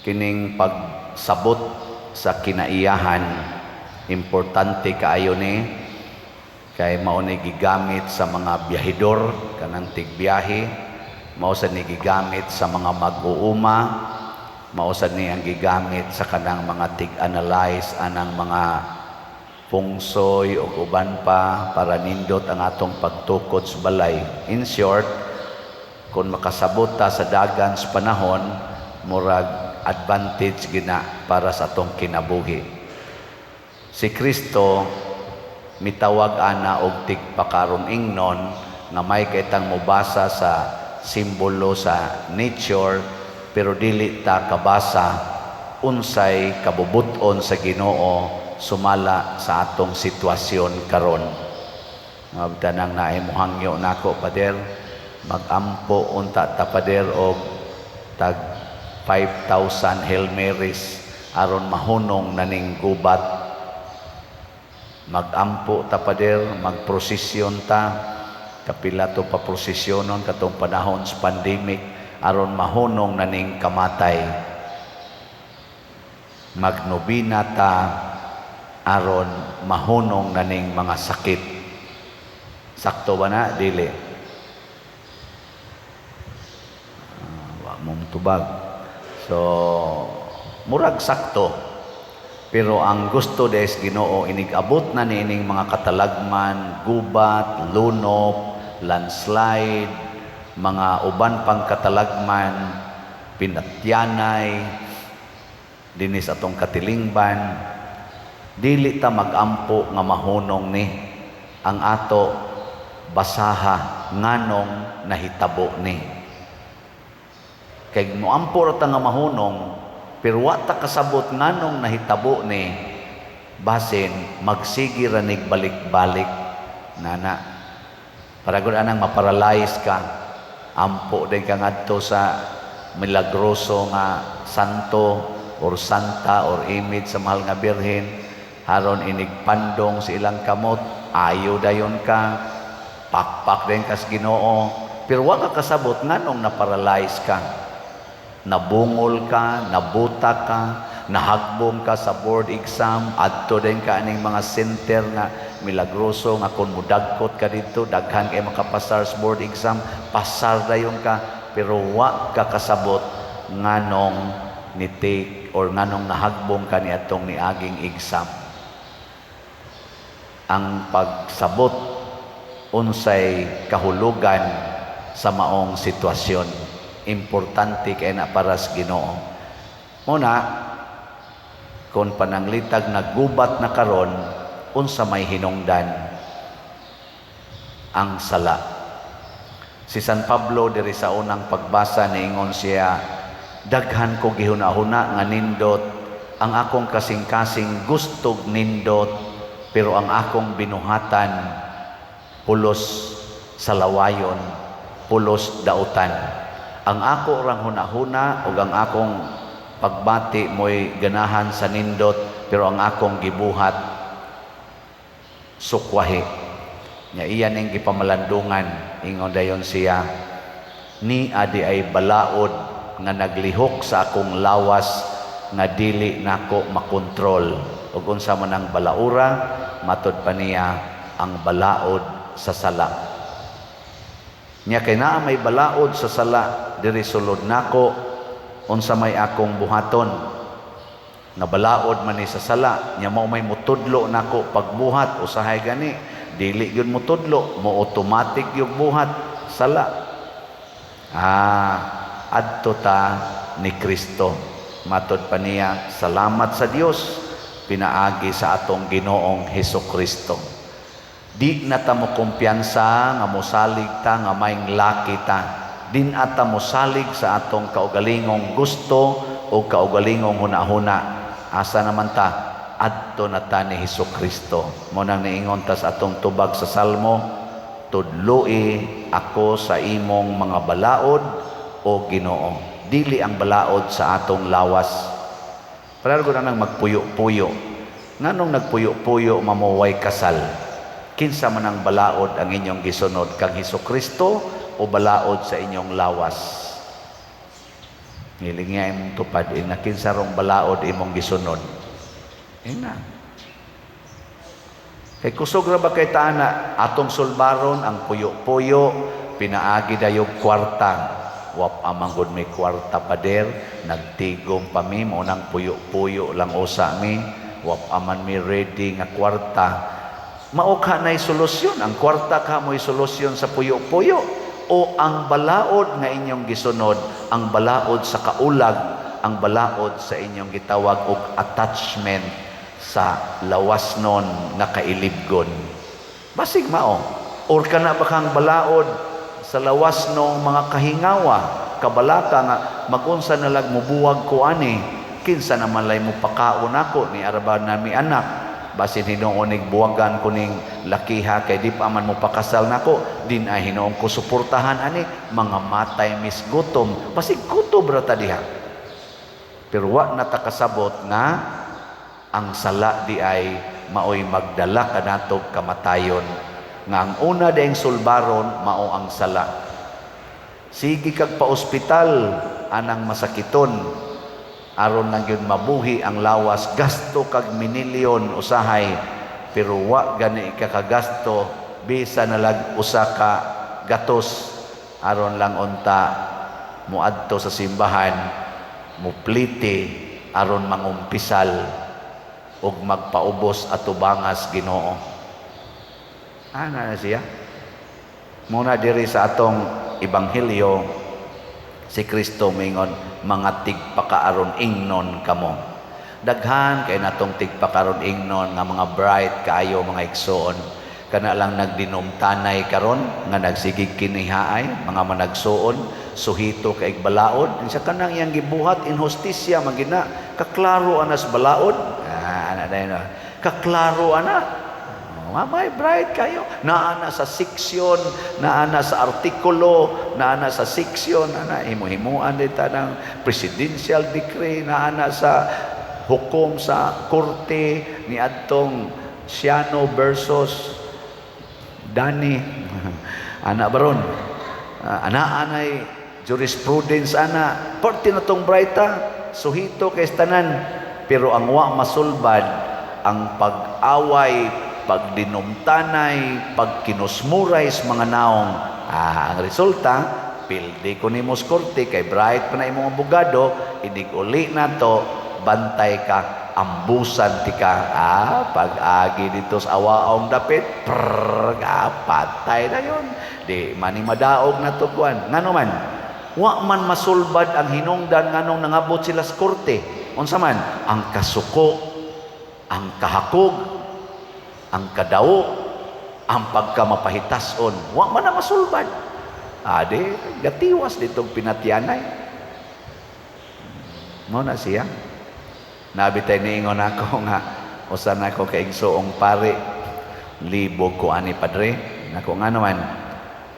Kining pagsabot sa kinaiyahan, importante kaayo ni, kay mao ni gigamit sa mga biyahidor, kanang tigbiyahe, mao sad ni gigamit sa mga mag-uuma, mao sad ni ang gigamit sa kanang mga tig-analyze anang mga feng shui ug uban pa para nindot ang atong pagtukod sa balay. In short, kung makasabot ta sa dagan sa panahon, murag advantage gina para sa atong kinabuhi. Si Kristo mitawag ana og tigpakarong ingnon nga may kahitang mobasa sa simbolo sa nature, pero dili ta kabasa unsay kabubut-on sa Ginoo sumala sa atong sitwasyon karon. Mabtanang naay mohangyo nako, "Pader, magampo unta ta, Pader, og tag 5,000 Hail Marys aron mahunong na ning gubat. Magampo ta, Pader, magprosesyon ta, kapila to pa prosesyonon katong panahon sa pandemic aron mahunong na ning kamatay. Magnobina ta aron mahunong na ning mga sakit." Sakto ba na? Dili. Wa mong tubag. So, murag sakto. Pero ang gusto des Ginoo, inig-abot na niining mga katalagman, gubat, lunop, landslide, mga uban pang katalagman, pinatyanay, dinis atong katilingban, dili ta magampo nga mahunong ni. Ang ato, basaha nganong nahitabo ni. Kay moampo ra ta nga mahunong, pero wa ta kasabot nganong nahitabo ni, basin magsige ra nig balik-balik nana. Para gud anang maparalyze ka, ampo din ka ngadto sa milagroso nga santo or santa or image sa Mahal nga Birhen aron inig pandong sa ilang kamot, ayo dayon ka, pakpak din kas Ginoo, pero wa ka kasabot nganong na-paralyze ka, nabungol ka, nabuta ka, nahagbong ka sa board exam. Adto din ka aning mga center nga milagroso nga kung mudagkot ka dito, daghan kay makapasar sa board exam, pasar dayon ka, pero wa ka kasabot nganong ni take or nganong nahagbong ka ni atong niaging exam. Ang pagsabot unsay kahulugan sa maong sitwasyon, importante kay na para sa Ginoo. Muna kung pananglitag naggubat na karon, unsa may hinungdan? Ang sala. Si San Pablo diri sa unang pagbasa, niingon siya, "Daghan ko gihuna-huna nga nindot, ang akong kasing-kasing gustog nindot, pero ang akong binuhatan pulos sa lawayon, pulos dautan. Ang ako rang hunahuna ug ang akong pagbati mo'y ganahan sa nindot, pero ang akong gibuhat sukwahi." Nya iya ning gipamalandungan, ingon dayon siya, "Ni adi ay balaod nga naglihok sa akong lawas nga dili nako makontrol." Ug unsa man ang balaura? Matod pa niya, ang balaod sa sala. Nya kay naa may balaod sa sala diri sulod nako, unsa may akong buhaton? Nga balaod man ni sa sala, nya mao may mutudlo nako pagbuhat, usahay gani dili gyud mutudlo mo, automatic yung buhat sala. Adto ta ni Kristo. Matod pa niya, salamat sa Dios pinaagi sa atong Ginoong Heso Kristo. Di na ta mo kumpiyansa nga mosalig ta nga maing laki ta. Di na ta mosalig sa atong kaugalingong gusto o kaugalingong hunahuna. Asa naman ta? Adto na ta ni Heso Kristo. Mo nang niingon ta sa atong tubag sa Salmo, "Tudloi ako sa imong mga balaod, o Ginoo." Dili ang balaod sa atong lawas. Pero ko na nang magpuyo-puyo. Nganong nagpuyo-puyo mamuway kasal? Kinsa man ang balaod ang inyong gisunod, kang Heso Kristo o balaod sa inyong lawas? Ngilingi imong tupad, ina, kinsa rong balaod imong gisunod? Ina. Kay kusog ra ba kay taana atong sulbaron ang puyo-puyo, pinaagi dayog kwarta. Wa pa man gud may kwarta, pader, nagtigom pa mi, mao nang puyo-puyo lang usa mi, wa pa man mi ready nga kwarta. Mao ka na'y solusyon, ang kwarta ka mo'y solusyon sa puyo-puyo o ang balaod nga inyong gisunod, ang balaod sa kaulag, ang balaod sa inyong gitawag og attachment sa lawas nun nga kailibgon. Basig mao. Or kana ba kang balaod sa lawas nung mga kahingawa, kabalaka nga magunsa na lang mubuwag ko ani, kinsa naman lay mo pakaon ako ni araba nami anak, basin hinuon nig buwagan ko ning lakiha kay di pa man mo pakasal nako, din ay hinuon ko suportahan ani, mga matay mis gutom, basig kutob ra ta diha. Pero wa na ta kasabot nga ang sala di ay maoy magdala kanatog kamatayon, nga ang una dayong sulbaron mao ang sala. Sige kag pa-ospital anang masakiton aron lang gyud mabuhi ang lawas, gasto kag minilyon usahay, pero wa gani ka kagasto bisa nalag usa ka gatos aron lang unta muadto sa simbahan, mupliti aron mangumpisal ug magpaubos atubangas Ginoo. Ana na siya. Muna diri sa atong ebanghelyo, si Kristo mingon, "Mga tigpakaaron ingnon kamo." Daghan kay natong tigpakaron ingnon nga mga bright kaayo, mga igsoon. Kana lang nagdinumtanay karon nga nagsigig kinihaay, mga managsuon, suhito kay balaod. Sa kanang iyang gibuhat, inhustisya man gina, kaklaro anas balaod. Ah, ana dayon. Kaklaro ana. Mamay bright kayo. Naa na sa seksyon, naa na sa artikulo, naa na sa seksyon, ana himo-himuan din ta ng presidential decree, naa na sa hukom sa korte ni adtong Siano versus Dani. Ana baron. Ana anay jurisprudence ana. Parte na tong brighta, suhito kay tanan. Pero ang wa masulbad ang pag-away, pagdinumtanay, pagkinusmuray sa mga naong. Ah, ang resulta, pildi ko nimo sa korte kay bright pa na imong abogado, inig uli na to, bantay ka, ambusan ti ka. Ah, pag-agi dito sa awaong dapit, prrrr, ah, patay na yun. Di mani madaog na to kuan. Ngano man, wa man masulbad ang hinungdan nganong nangabot sila sa korte. Unsa man, ang kasuko, ang kahakog, ang kadawo, ang pagkamapahitason, wa man na masulbad. Ade, gatiwas ditong pinatyanay. Mo na siya. Nabitay niingon ako nga usa na ko kaigsoong pare, libog ko ani, padre. Nako, nga naman,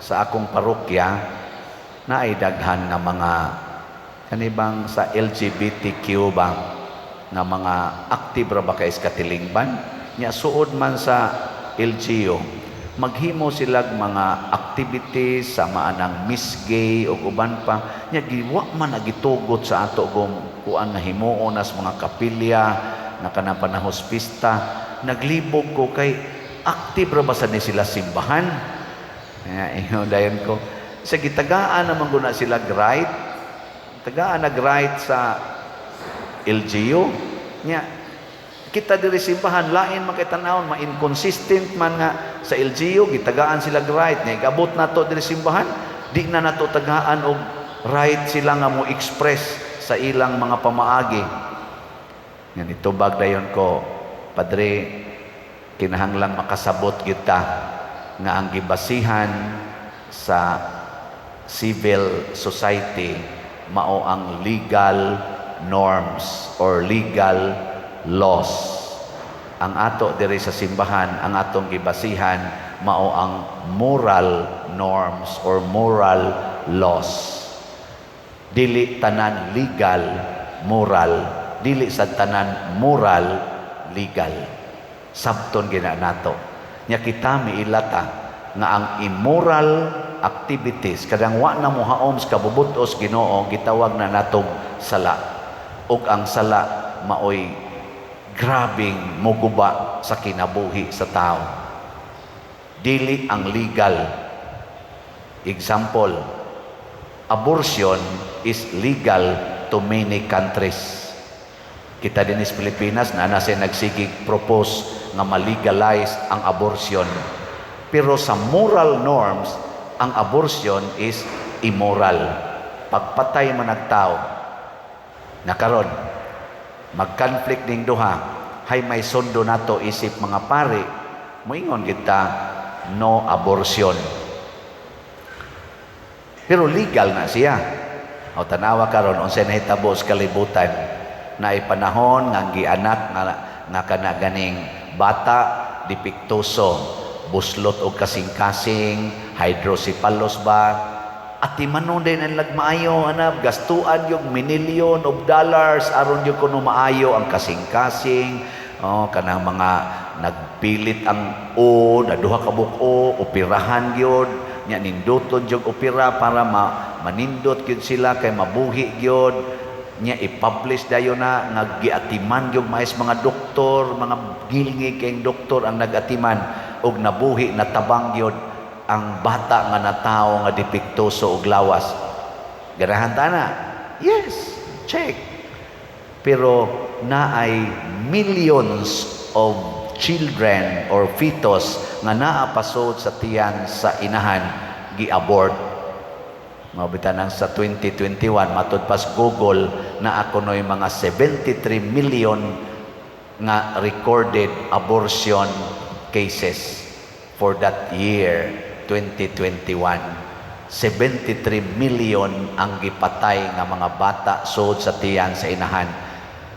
sa akong parokya naay daghan nga mga kanibang sa LGBTQ ba nga mga active ra ba kay katilingban nya, suod man sa LGU, maghimo silag mga activities sa maanang Miss Gay o uban pa nya, giwa man nagitugot sa ato gong kuan nga himuon nas mga kapilya nga kanang panahos pista. Naglibog ko kay active ra ba sa ni sila simbahan. Kaya ingon dayon ko sa gitagaan naman guna sila right, tagaan nag right sa LGU nya. Kita diri simbahan lain man kay tan-awon, ma-inconsistent man nga sa LGU gitagaan sila right nya, igabot nato diri simbahan, di na nato tagaan og right sila nga mo express sa ilang mga pamaagi. Nga nitubag dayon ko, "Padre, kinahanglang makasabot kita nga ang gibasihan sa civil society mao ang legal norms or legal laws. Ang ato diri sa simbahan, ang atong gibasihan mao ang moral norms or moral laws. Dili tanan legal moral, dili sa tanan moral legal. Sabton gina nato." Nya kita miilata nga ang immoral activities kadang wa na mohaom sa kabubutos Ginoo, gitawag na natong sala. Ug ang sala maoy grabing muguba sa kinabuhi sa tao. Dili ang legal. Example, abortion is legal to many countries. Kita din sa Pilipinas na nasa nagsigig propose nga ma-legalize ang abortion. Pero sa moral norms, ang abortion is immoral. Pagpatay man ang tao. Nakaron, mag-conflict ning duha, hay may sundo nato isip mga pari, moingon kita, no abortion. Pero legal na siya. O tanawa karon unsay nahitabo sa kalibutan na panahon nga gianak nga kana ganing bata depektuso, buslot og kasing-kasing, hydrocephalus ba, atimanon din ang lagmaayo anab, gastuan yung million of dollars aron yung kuno maayo ang kasing-kasing. Oh, kanang mga nagpilit ang o na duha ka buok, operahan gyud nya, ninduton jud opera para manindot gyud sila kay mabuhi gyud nya. I-publish dayon na nga giatiman gyud mais mga doktor, mga gilngig kayong doktor ang nagatiman og nabuhi, natabang gyud ang bata nga natawo nga depektuso og lawas. Ganahan ta na? Yes, check. Pero naay millions of children or fetus nga naa pasod sa tiyan sa inahan, gi-abort. Mao nang sa 2021, matud pas Google, na ako noy mga 73 million nga recorded abortion cases for that year 2021. 73 million ang gipatay nga mga bata sud sa tiyan sa inahan.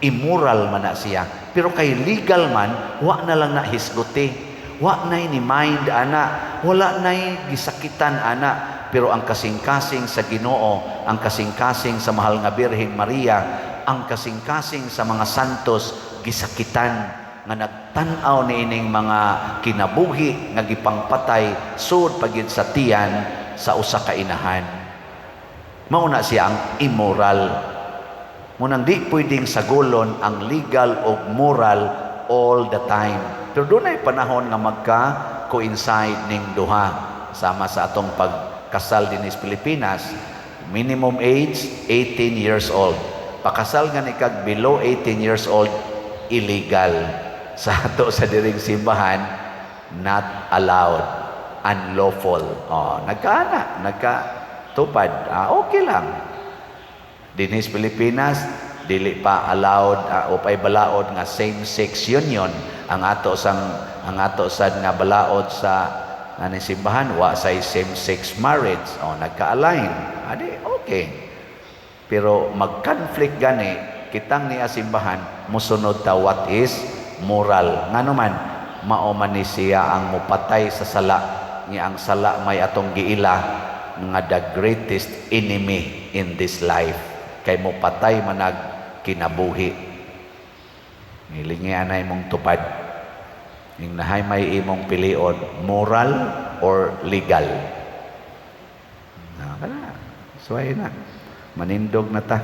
Immoral man na siya. Pero kay legal man, wa na lang na hisguti. Wa na ni mind ana, wala na gisakitan ana. Pero ang kasing-kasing sa Ginoo, ang kasing-kasing sa mahal nga Birhen Maria, ang kasing-kasing sa mga santos, gisakitan nga nagtan-aw niining mga kinabuhi nga gipangpatay sud pagid sa tiyan sa usa ka inahan. Mao na siya ang immoral. Munang di pwedeng sagulon ang legal o moral all the time. Pero dunay panahon nga magka coincide ning duha. Sama sa atong pagkasal din sa Pilipinas, minimum age 18 years old. Pakasal nga ni kag below 18 years old, illegal. Sa ato sa diring simbahan, not allowed, unlawful. Oh, nagkaana, nagkatupad. Ah, okay lang. Dinhi sa Pilipinas, dili pa allowed o pay balaod nga same-sex union. Ang ato sad nga balaod sa ani simbahan, wa say same-sex marriage. Oh, nagka-align. Adi okay. Pero mag-conflict gani kitang niya simbahan, musunod ta what is moral. Ngano man, mao man ni siya ang mupatay sa sala, nga ang sala may atong giila nga the greatest enemy in this life kay mupatay manag kinabuhi. Ngilingi anay mong tupad ing nahay may imong pilion, moral or legal na kana. So na manindog na ta.